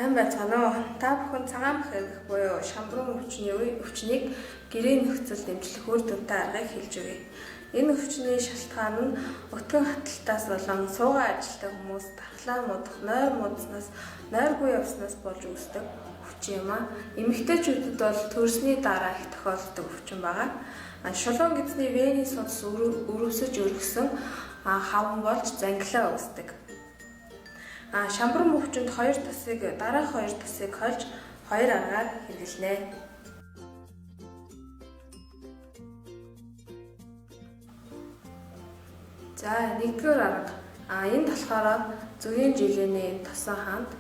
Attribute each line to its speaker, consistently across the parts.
Speaker 1: Сайн байцгаана уу? Та бүхэн цагаан бахиргах буюу шамбрын өвчнийг гэрийн нөхцөлд эмчлэх үр дүнтэй аргыг хэлж өгье. Энэ өвчний шалтгаан нь өтгөн хаталтаас болон суугаа ажилтай хүмүүс дархлаа муудах, нойр муудснаас, нойргүй явснаас болж үүсдэг өвчин юм аа. Эмэгтэйчүүдэд бол төрсний дараа их тохиолддог өвчин байгаа. Шулуун гэдэсний вений судас өрөвсөж өргөсөн хаван болж зангилаа үүсдэг. Шамбран өвчнөд хоёр тосыг дараах хоёр тосыг хольж хоёр аргаар хэрэглэнэ. За, нэгдүгээр арга. Энд болохоор зөгийн жилээний тосон хаанд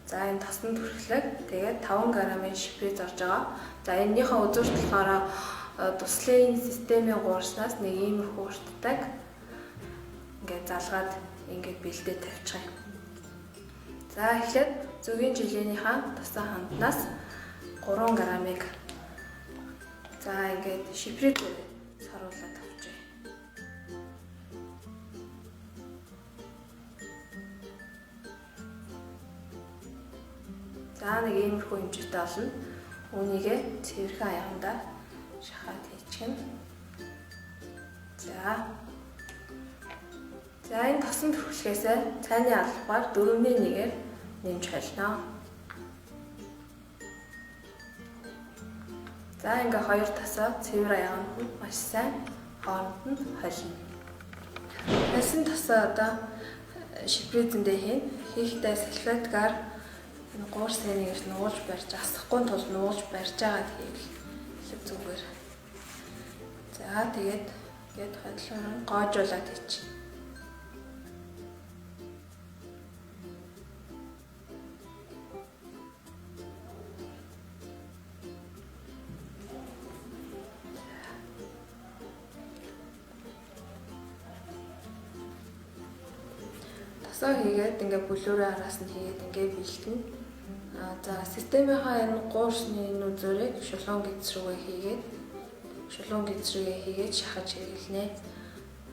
Speaker 1: за энэ тосон түрхлэг тэгээд 5 г-ын шиприз орж байгаа. За, энэнийхээ үзүүрт болохоор туслын системийн гуурснаас нэг иймэрхүү уртдаг ингээд залгаад ингээд бэлдээ тавьчих юм. За, эхлээд зөгийн жилээнийхээ тосон ханднаас 3 г-ыг за ингээд шипризээр саруулаад авчээ. За, нэг иймэрхүү хэмжээтэй болно. Үүнийгээ цэвэрхэн аягандаа шахаад хийчихнэ. За. За, энэ тосон түрхлэхээсээ цайны албаар 4-1-ээр нэмж холино. За, ингээ хоёр тосоо цэвэр аяганд нь маш сайн хооронд нь холино. Холисон тосоо одоо шипризэндээ хийн. Хийхдээ салфеткаар энэ гуурсны гэж нуулж барьж асахгүй тул нуулж барьж байгаад хийвэл илүү зүгээр. За, тэгээд ингээд хотлон гоожуулаад хийчих. Тосоо хийгээд ингээ бүлүүрээ араас нь хийгээд ингээ бэлтэнэ. За, системийнхаа энэ гуурсны энэ үзүүрийг шулуун гэдэс рүүгээ хийгээд шахаж хэрэглэнэ.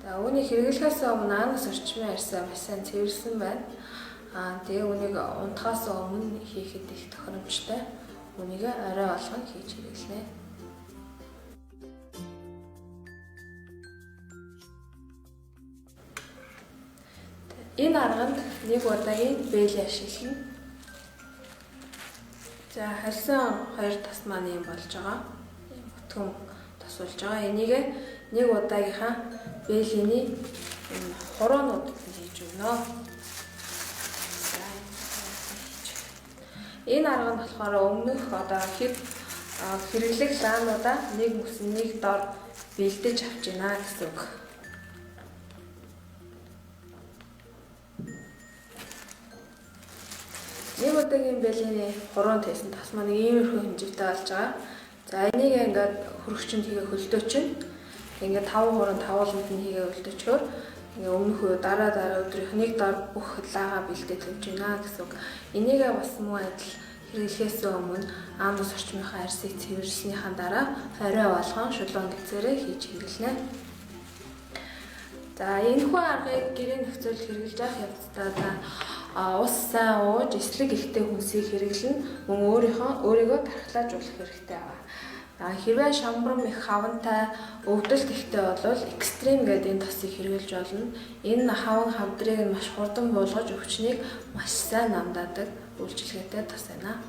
Speaker 1: За, үүнийг хэрэглэхээс өмнө анус орчмын арьсаа маш сайн цэвэрлсэн байна. Тэгээ үүнийг унтахаас өмнө хийхэд их тохиромжтой. Үүнийг орой болгон хийж хэрэглэнэ. Энэ арганд нэг удаагийн бээлий ашиглана. За, холисон хоёр тос маань юм болж байгаа. Ийм өтгөн тос болж байгаа. Энийг нэг удаагийнхаа бээлийний энэ хураануудад нь хийж өгнө. За, энэ арга нь болохоор өмнөх одоо хэд хэрэглэх лаануудаа нэг мөсөн нэг дор бэлдэж авч байна гэсэн үг. Нэг удаагийн бэлгийн хураан тавьсан тос маань иймэрхүү хэмжээтэй болж байгаа. За, энийг ингээд хөрөгчөнд хийгээ хөлдөөчин. Ингээд 5 хуран тавууланд нь хийгээ хөлдөөчөөр ингээ өмнөх үе дараа өдрийнх нэг дор бүх лаага бэлдээ тавьж байна гэсэн үг. Энийгээ бас мөн адил хэрэглэхээс өмнө анус орчмынхаа арьсыг цэвэрлснийхаа дараа орой болгон шулуун гэдэсээрээ хийж хэрэглэнэ. За, энэхүү аргыг гэрийн нөхцөлд хэрэглэж явах явцдаа ус сайн ууж, эслэг ихтэй хүнсийг хэрэглэн мөн өөрийгөө дархлаажуулах хэрэгтэй байгаа. Хэрвээ шамбрам их хавантай, өвдөлт ихтэй бол экстрим гэдэг энэ тосыг хэрэглэж болно. Энэ хаван хавдрыг нь маш хурдан буулгаж өвчнийг маш сайн намдаадаг үйлчилгээтэй тос байна.